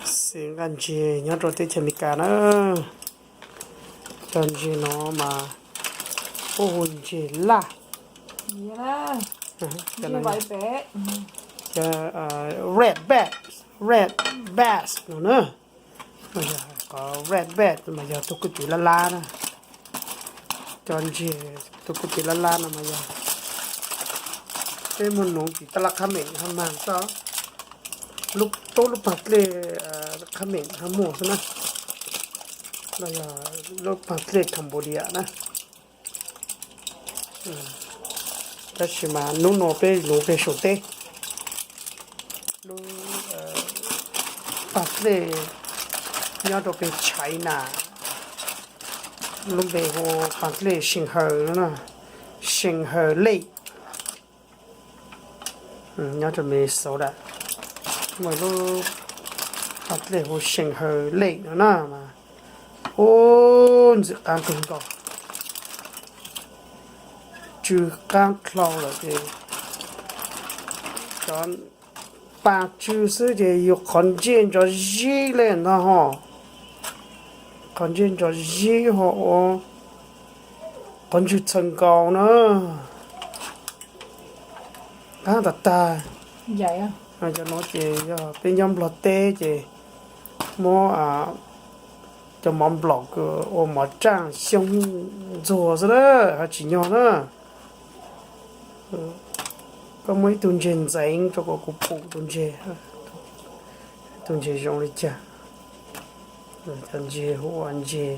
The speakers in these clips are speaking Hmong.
Xim nqaj ntseg nyob rau teb chaws Amelikas na. Cov ntseg no mas puab hu ntseg laj. Red bass, red bass no na. Mas yog qhov red bass mas yog tug kuj tw laj laj na. Cov ntseg tug kuj tw laj laj no mas yog peb muag nuv tim taj laj qhab meem ho mag txog, lub tub lub pag dlej qhab meem ho muaj xwb na. Los yog lub pag dlej Cambodia na. Tab sis mas hnub no peb nuv peg saum teb, lub pag dlej nyob rau peg China, lub npe hu pag dlej Seng Haw, Seng Haw Lake, nyob rau Minnesota. Muaj lub pag dlej hu Seng Haw Lake no na mas, ub, ntxim qab kawg nkaus, tsw qab dlhau lawm ces cov pas tsw xwb ces yus qhov ntsej ntsos zib li ntag ho. Qhov ntsej ntsos zib ho ua qhov ntswg txhaws nkaus na. Qab tag tag. Cov no ces yog peb nyob Nplog teb ces muab cov mov nplaum kws ua mov tsaaj xyoob ntxuag xwb na, ho tsis nyog na. Koj muab ib tug ntseg ntxeev rau kom kuv pum tus ntseg, tus ntseg zoo li cas. Cov ntseg hu ua ntseg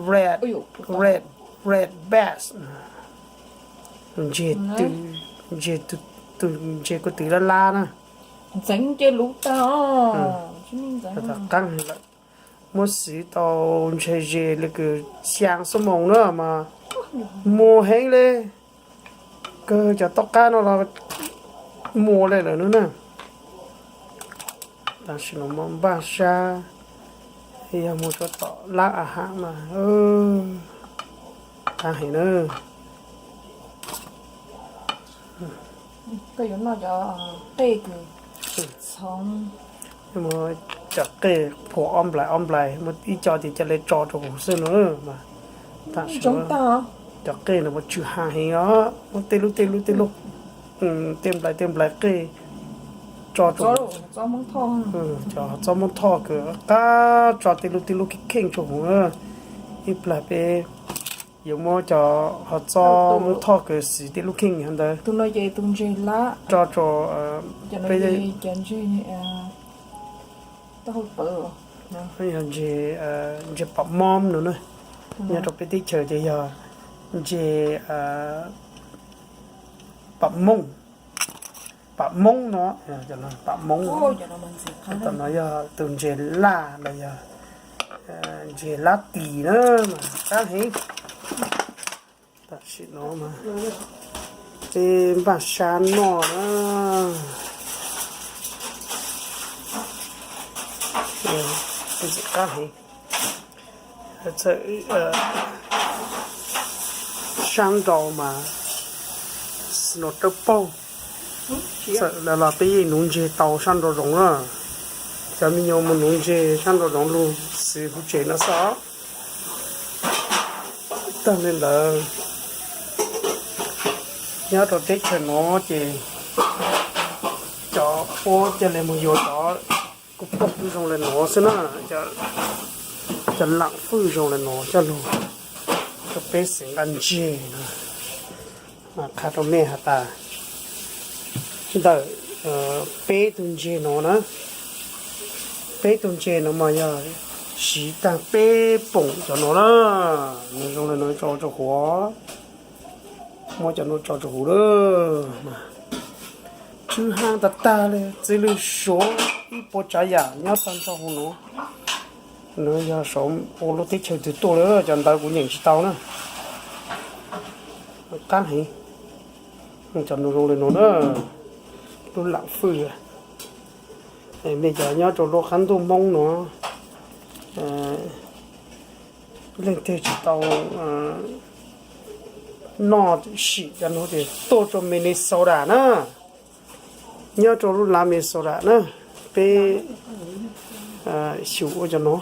red, red, red bass, ntseg, ntseg, tus ntseg kuj tw laj laj na. Ntxeev ces luv tag, qab heev lawm. Muab xwv tau ntshe ze li kws xyaa xuab moos na mas muag heev li, kawg cov taub qab no los muag li lawm no na. Tam sim no muab npaj sab, yog muag rau tom lab a ham mas qab heev na. Muab cov qej phuam ob nplais ob nplais, muab ib co ces ca le tso rau hauv xwb no mas. Tam sim cov qej no mas tsw ha heev os, muab tej lub tej lub tej lub, tej nplais tej nplais qej tso rau, cov txob Moob Thoj kws qab tso tej lub tej lub kheej kheej rau hauv. Ib plag peb yuav muab cov ho txob Moob Thoj kws xwv tej lub kheej ntawd tso rau peb yog ntseg, ntseg pam mob no na. Nyob rau peb teb chaws ces yog ntseg pam moob, pam moob no, pam moob. Tam no yog tus ntseg laj los yog ntseg lab tis na, mas qab heev. Tam sim no mas peb npaj sab noj na. Ntxim qab heev. Sab nraud mas snow dawb paug. Txawm los peb yeej nuv ntseg tau sab nraud zoov na. Cov me nyuam mus nuv ntseg sab nraud zoov lug xwv huv tsev no xwb. Tag li ntawd, nyob rau teb chaws no ces cov puab ca le mus yuav cov kuj pom zoo li no xwb na, cov laam fwj zoo li no coj lug rau peb xeem nqaj ntseg na. Qha rau mej has tas ntawm peb tug ntseg no na, peb tug ntseg no mas yog siv tag peb poom cov no na, nws zoo li no tso rau huv, muab cov no tso rau huv lawm mas tsw haab tag tag li, txiv lws suav ib puas tsav yam nyob tag nrho huv nuav. Nws yog saum ua lub teb chaws twg tuaj lawm, cov ntawd kuv nyeem tsis tau na. Qaab heev, cov nws zoo li no na, lub laam fwj. Mej cov nyob rau lub qab ntuj Hmoob no, leej twg tsis tau noj sim cov no ces tuaj rau Minnesota na. Nyob rau lub lav Minnesota na, peb xyum ua cov no.